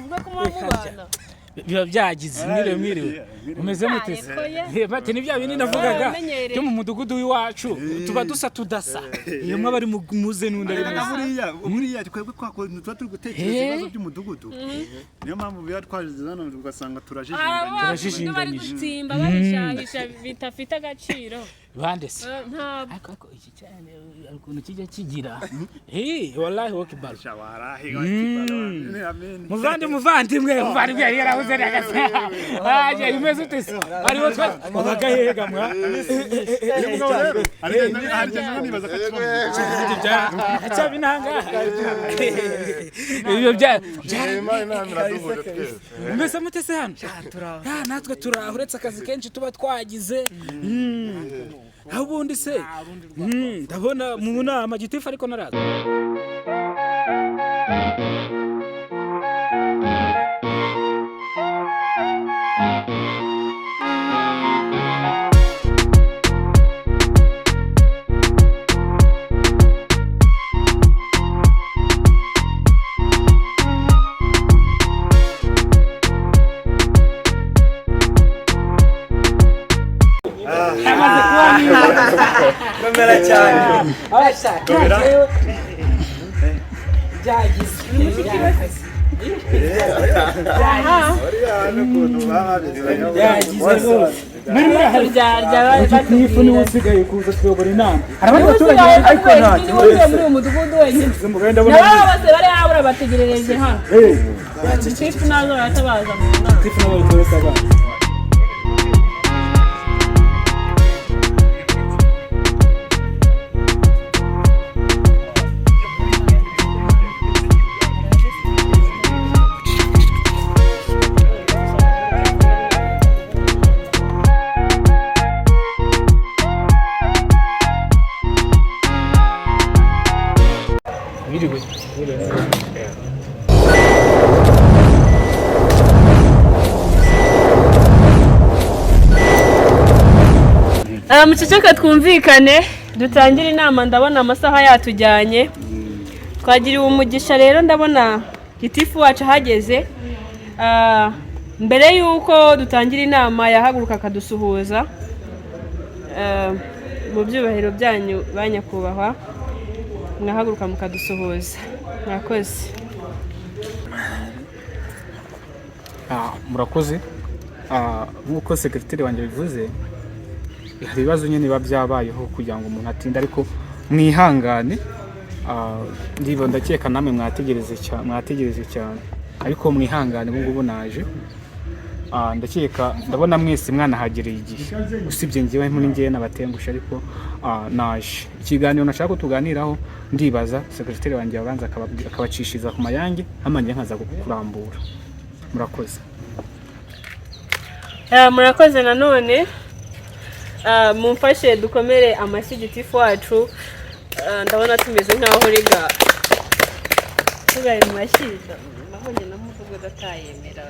Muvuga ko muba mubana. Biba byagize. Mwiriwe, mwiriwe, umeze mute se? Ariko ye. Bati ni bya bindi navugaga Baramenyereye. byo mu mudugudu w'iwacu, tuba dusa tudasa, iyo umwe aba ari muze n'undi ari Erega muze. Buriya twebwe kwa kuntu tuba turi gutekereza ibibazo by'umudugudu, niyo mpamvu biba twageze hano ugasanga turajijinganya. Turajijinganyije. Bari gutsimba bahishahisha bitafite agaciro. Bande se? Ntabwo. Ariko iki cyane hari ukuntu kijya kigira, wallahi wokibaru. Shawarahi wa amen. Muvandimwe, muvandimwe yari yarabuze nagasa aje. Umeze ute se? Hariho twa wabaga hehe mwa? Uyu mugabo rero aragenda nibaza ko akiba mu mudugudu. Cyaba inanga ibyo bya Imana inama iraduhuje twese. Umeze mute se hano? Ah, natwe turaho, uretse akazi kenshi tuba twagize. Aho ubundi se, ndabona mu nama gitifu ariko naraza. Komera cyane. Byagize. Bariya hano ukuntu baba babizanye. Byagize rwose, muri murahari. Turyarya. Gitifu niwe usigaye kuza kuyobora inama, hari abandi baturage. Ariko Ariko ntacyo. Niwe muri uyu mudugudu wenyine. Ndabona. Nabo bose bari habura, bategerereje hano. Gitifu nazo baratabaza mu nama. Gitifu n'abaturage abana. Mwiriwe. Muceceke twumvikane, dutangire inama. Ndabona amasaha yatujyanye. Twagiriwe umugisha rero, ndabona gitifu wacu ahageze. Mbere y'uko dutangira inama yahaguruka akadusuhuza. Mu byubahiro byanyu ba nyakubahwa, mwahaguruka mukadusuhuza, mwakoze. Murakoze. Nk'uko secretary wanjye bivuze, hari ibibazo nyine biba byabayeho kugira ngo umuntu atinde, ariko mwihangane. Ndiba ndakeka namwe mwategereze cyane, ariko mwihangane, ubu ngubu naje. Ndakeka ndabona mwese mwanahagereye igihe, usibye njyewe, muri njyewe nabatengusha, ariko naje. Ikiganiro nashaka ko tuganiraho, ndibaza secretary wanjye yabanza akabacishiriza ku mayange, hama njye nkaza kurambura. Murakoze. Murakoze nanone. Mumfashe dukomere amashyi gitifu wacu. Ndabona tumeze nkaho riga tubaye mu mashyi, nabonye na muvugo atayemera.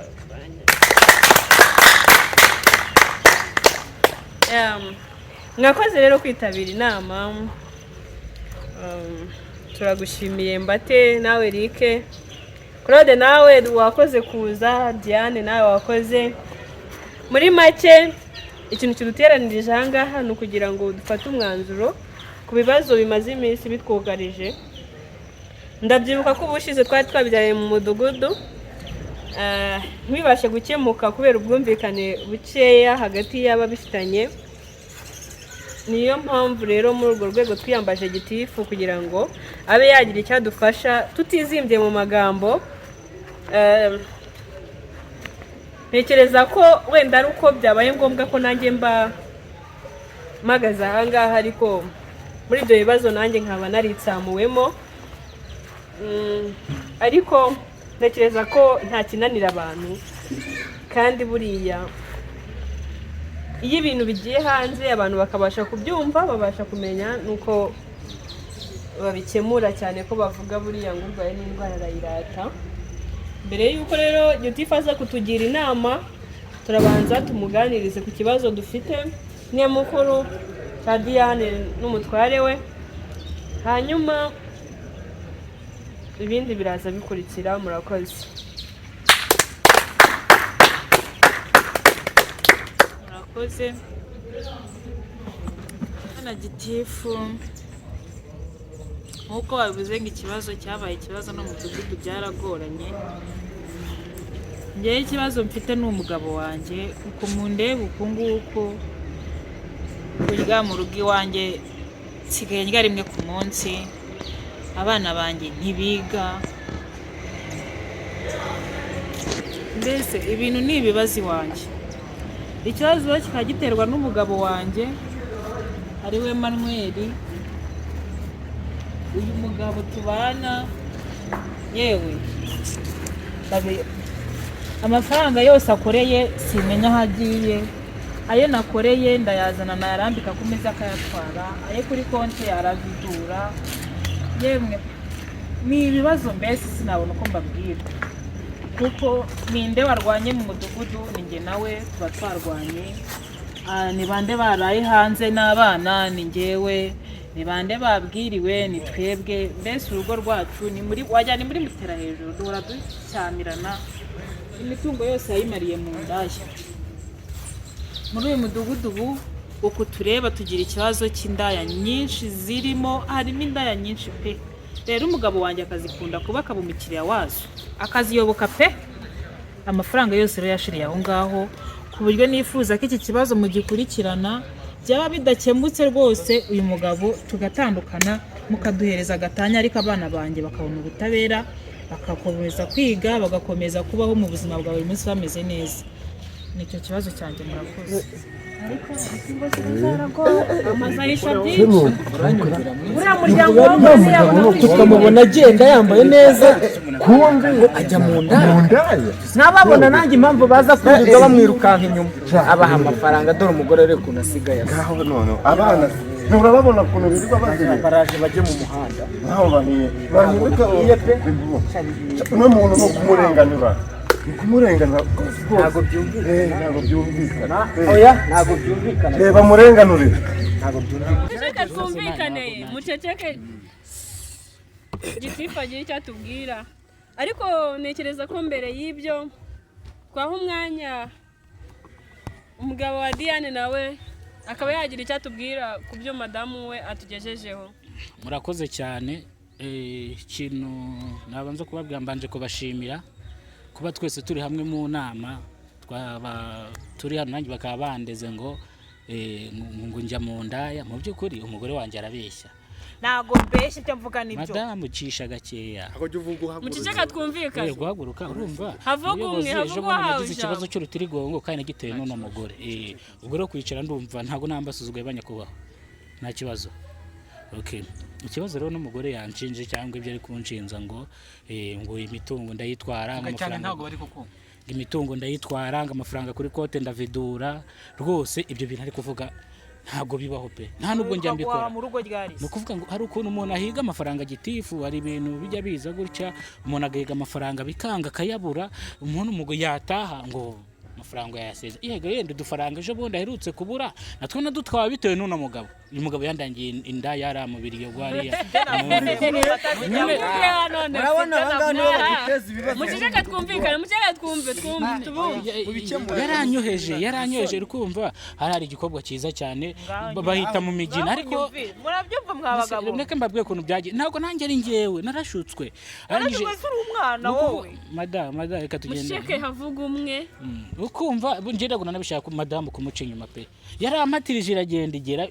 Mwakoze rero kwitabira inama. Turagushimiye Mbate, nawe Eric, Claude nawe wakoze kuza, Diane nawe wakoze. Muri make, ikintu kiduteranirije aha ngaha ni ukugira ngo dufate umwanzuro ku bibazo bimaze iminsi bitwugarije. Ndabyibuka ko ubushize twari twabijyanye mu mudugudu, ntibibashe gukemuka kubera ubwumvikane bukeya hagati y'ababifitanye. Niyo mpamvu rero muri urwo rwego twiyambaje gitifu kugira ngo abe yagira icyo adufasha tutizimbye mu magambo. Ntekereza ko wenda ari uko byabaye ngombwa ko nanjye mba mpagaze aha ngaha, ariko muri ibyo bibazo nanjye nkaba naritsamuwemo. Ariko ntekereza ko nta kinanira abantu, kandi buriya iyo ibintu bigiye hanze abantu bakabasha kubyumva, babasha kumenya nuko babikemura, cyane ko bavuga buriya ngo urwaye n'indwara arayirata. Mbere y'uko rero gitifu aza kutugira inama, turabanza tumuganirize ku kibazo dufite nyamukuru cya Diane n'umutware we, hanyuma ibindi biraza bikurikira. Murakoze. Murakoze hano gitifu, nk'uko babivuze ngo ikibazo cyabaye ikibazo no mu mudugudu byaragoranye. Njyewe ikibazo mfite ni umugabo wanjye, uku mundeba uku nguku, kurya mu rugo iwanjye nsigaye ndya rimwe ku munsi, abana banjye ntibiga, mbese ibintu ni ibibazo iwanjye. Ikibazo kikaba giterwa n'umugabo wanjye ari we Manuel. Uyu mugabo tubana, yewe amafaranga yose akoreye simenya aho agiye, ayo nakoreye ndayazana nayarambika ku meza akayatwara, ayo kuri konti yarazidura, yemwe ni ibibazo mbese sinabona uko mbabwira, kuko ninde warwanye mu mudugudu ni njye nawe tuba twarwanye. Ni bande baraye hanze n'abana ni njyewe, ni bande babwiriwe ni twebwe, mbese urugo rwacu ni muri wajya ni muri mutera hejuru, duhora ducyamirana, imitungo yose yayimariye mu ndaya. Muri uyu mudugudu ubu uku tureba tugira ikibazo cy'indaya nyinshi zirimo, harimo indaya nyinshi pe. Rero umugabo wanjye akazikunda kuba akaba umukiriya wazo, akaziyoboka pe. Amafaranga yose rero yashiriye aho ngaho, ku buryo nifuza ko iki kibazo mugikurikirana, byaba bidakemutse rwose uyu mugabo tugatandukana, mukaduhereza agatanya, ariko abana banjye bakabona ubutabera, bagakomeza kwiga, bagakomeza kubaho mu buzima bwa buri munsi bameze neza. Nicyo kibazo cyanjye, murakoze. Amazu ahisha byinshi, uriya muryango w'amazu yabona. Tukamubona agenda yambaye neza, kumbe ajya mu ndaya. Nababona nanjye impamvu baza kwirirwa bamwirukanka inyuma, abaha amafaranga. Dore umugore rero ukuntu asigaye asa. Ngaho none abana nturababona ukuntu birirwa bazerera, baraje bajye mu muhanda nkaho bahinduka uno muntu ni ukumurenganura, ni ukumurenganura. Ntabwo byumvikana. Ntabwo byumvikana. Oya, ntabwo byumvikana. Reba murenganure. Ntabwo byumvikana. Muceceke twumvikane, muceceke, gitifu agira icyo atubwira, ariko ntekereza ko mbere y'ibyo twaha umwanya umugabo wa Diane nawe akaba yagira icyo atubwira ku byo madamu we atugejejeho. Murakoze cyane. Ikintu nabanza kubabwira, mbanje kubashimira kuba twese turi hamwe mu nama, twaba turi hano nanjye bakaba bandeze ngo ngo njya mu ndaya. Mu by'ukuri umugore wanjye arabeshya. Ntabwo mbeshya, ibyo mvuga nibyo. Madamu cisha gakeya. Muceceke twumvikane. Guhaguruka urumva. Havuga umwe, Umuyobozi, ejo havuga bundi uwahawe nagize ikibazo ijambo. cy'urutirigongo kandi nagitewe n'uno mugore. Ubwo rero kwicara ndumva ntabwo nambasuzuguye banyakubahwa, nta kibazo. Okay, ikibazo rero n'umugore yanshinje cyangwa ibyo ari kunshinza ngo ngo imitungo ndayitwara, ngo Vuga cyane. amafaranga Ntabwo bari kukumva. Ngo imitungo ndayitwara, ngo amafaranga kuri kote ndavidura. Rwose ibyo bintu ari kuvuga ntabwo bibaho pe, nta nubwo njya mbikora. Mu rugo ryari? Ni ukuvuga ngo hari ukuntu umuntu ahiga amafaranga, gitifu, hari ibintu bijya biza gutya, umuntu agahiga amafaranga bikanga akayabura, umuntu umugo yataha ngo amafaranga yayaseze. Yego yenda udufaranga ejo bundi aherutse kubura natwo nadutwawe bitewe n'uno mugabo. Uyu mugabo yandangiye inda yaramubiriye gwariya. Murabona aba ngaba nibo baduteza ibibazo. Muceceke twumvikane, muceceke twumve, twumve tubumve. Yaranyoheje, yaranyoheje, uri kumva hari igikobwa cyiza cyane bahita mu migina, ariko Murabyumva mwa bagabo? Reka mbabwiye ukuntu byagiye, ntabwo nanjye ari njyewe narashutswe. Arangije Warashutswe, uri umwana wowe. Madamu, madamu, reka tugende. Muceceke havuga umwe. Ukumva njye ntabwo nanabishaka madamu kumuca inyuma pe, yarampatirije iragenda igera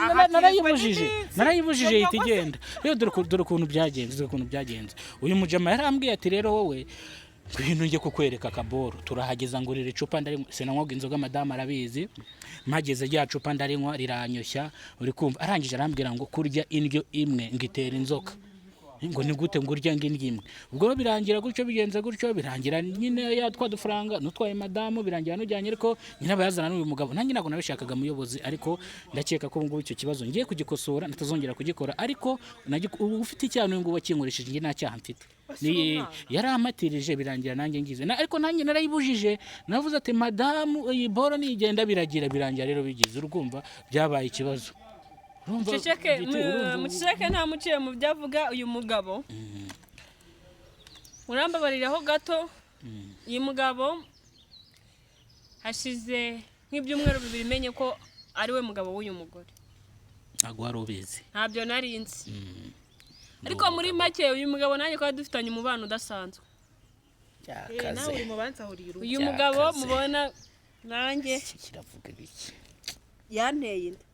narayibujije, narayibujije ihita igenda. Rero dore ukuntu byagenze, dore ukuntu byagenze. Uyu mujama yarambwiye ati rero wowe ngwino njye kukwereka akaboro. Turahageza ngurira icupa ndarinywa, sinanywaga inzoga madamu arabizi. Mpageze rya cupa ndarinywa riranyoshya, uri kumva. Arangije arambwira ngo kurya indyo imwe ngo itera inzoka, ngo ni gute ngo urya ngo indyo imwe. Ubwo rero birangira gutyo, bigenze gutyo, birangira nyine yatwa dufaranga nutwaye madamu, birangira nujyanye, ariko nyine abayazana n'uyu mugabo. Nanjye ntabwo nabishakaga muyobozi, ariko ndakeka ko ubu ngubu icyo kibazo ngiye kugikosora ntitazongera kugikora, ariko ubu ufite icyaha n'uyu ngubu wakinkoresheje, njye nta cyaha mfite. Yarampatirije birangira nanjye ngize ariko nanjye narayibujije, navuze ati madamu iyi boro nigenda biragira, birangira rero bigize, urumva byabaye ikibazo. Urumva, Muceceke, muceceke, nta muciye mu byo avuga uyu mugabo. Urambabariraho gato, uyu mugabo hashize nk'ibyumweru 2 menye ko ari we mugabo w'uyu mugore. Ntabwo wari ubizi? Ntabyo nari nzi. Ariko muri make uyu mugabo nanjye twari dufitanye umubano udasanzwe. Nawe uri mu bansahuriye urugo. Uyu mugabo mubona nanjye kiravuga ibiki? Yanteye inda.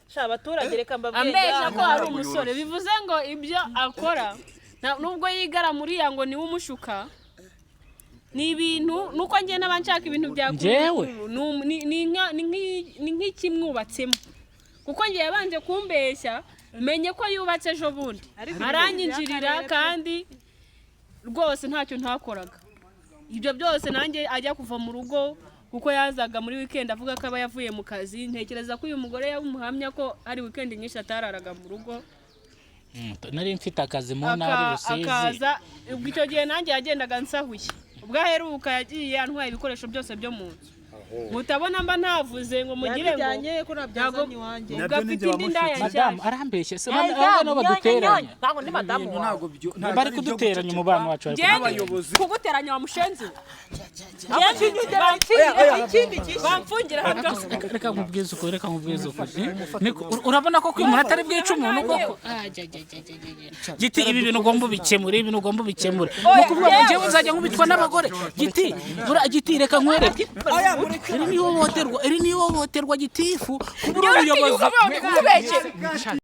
Sha abaturage, reka mbabwire. Ambeshya ko ari umusore, bivuze ngo ibyo akora nubwo yigara muri ya ngo niwe umushuka, ni ibintu nuko njye n'aba nshaka ibintu bya Njyewe? Ni nk'ikimwubatsemo, kuko njye yabanje kumbeshya, menye ko yubatse ejo bundi aranyinjirira, kandi rwose ntacyo ntakoraga. Ibyo byose nanjye ajya kuva mu rugo, kuko yazaga muri weekend avuga ko aba yavuye mu kazi. Ntekereza ko uyu mugore yaba umuhamya ko hari weekend nyinshi atararaga mu rugo. Nari mfite akazi mu ntara i Rusizi. Akaza ubwo icyo gihe nanjye yagendaga nsahuye. Ubwo aheruka yagiye antwaye ibikoresho byose byo mu nzu, mutabona mba ntavuze ngo mugire ngo Yabijyanye ko nabyazanye iwanjye. Ubwo afite indi ndaya Madamu nshyashya. arambeshye se? Aba baduteranya. Ntabwo ndi madamu wawe. Bari kuduteranya umubano wacu, bari kuduteranya. Ngende kuguteranya wa mushenzi we. Ikindi kishe. Bamfungira hano. Reka nkubwize ukuri, reka nkubwize ukuri. Urabona ko uyu muntu atari bwice umuntu koko? Ah, jya, jya, jya, jya, jya, jya. Giti, ibi bintu ugomba ubikemure, ibi bintu ugomba ubikemure. Ni ukuvuga ngo njyewe nzajya nkubitwa n'abagore? Giti, giti, reka nkwereke, iri ni ihohoterwa, iri ni ihohoterwa, gitifu, kubura ubuyobozi. Kubeshya.